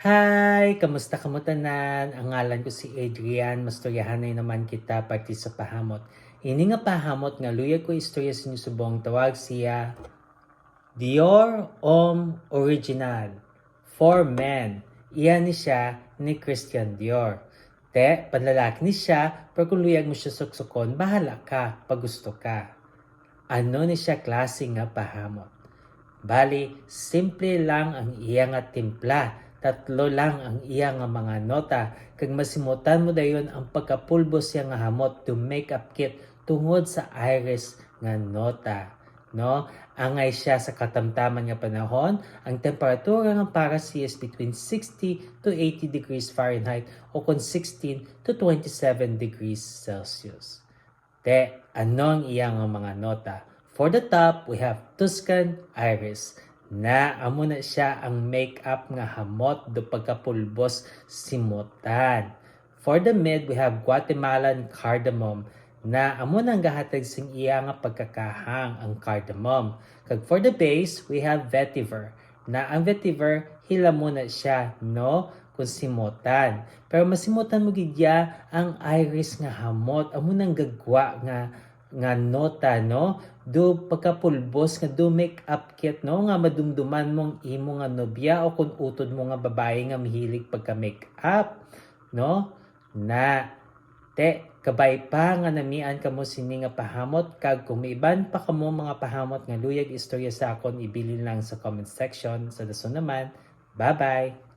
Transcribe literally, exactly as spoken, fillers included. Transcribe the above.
Hi! Kamusta kamo tanan? Ang ngalan ko si Adrian. Mastoryahanay naman kita parte sa pahamot. Ini nga pahamot nga luyag ko istorya sa inyo subong tawag siya Dior Homme Original for Men. Iya ni siya ni Christian Dior. Te, panlalaki ni siya, pero kung luyag mo siya suksukon, bahala ka, pag gusto ka. Ano ni siya klase nga pahamot? Bali, simple lang ang iya nga timpla. Tatlo lang ang iya nga mga nota. Kag masimutan mo dayon ang pagkapulbos siya nga hamot to makeup kit tungod sa iris nga nota. No? Angay siya sa katamtaman nga panahon, ang temperatura nga para siya is between sixty to eighty degrees Fahrenheit o kon sixteen to twenty-seven degrees Celsius. Te, ano ang iya nga mga nota? For the top, we have Tuscan Iris, na amo na siya ang makeup nga hamot do pagkapulbos simutan. For the mid, we have Guatemalan Cardamom, na amo nang gahatag sing iya nga pagkakahang ang cardamom. Kag for the base, we have Vetiver, na ang Vetiver, hilamon na siya, no? Kung simutan. Pero masimutan mo gid ya ang iris nga hamot, amo nang gagwa nga nga nota, no? Do pagkapulbos nga do makeup kit, no? Nga madumduman mo ang imo nga nobya o kung utod mo nga babayi nga mahilig pagka-makeup, no? Na, te, kabay pa nga namian kamo sini nga pahamot, kag kung may iban pa kamo mga pahamot nga luyag istorya sa akon, ibilin lang sa comment section. Sa dason naman, bye-bye!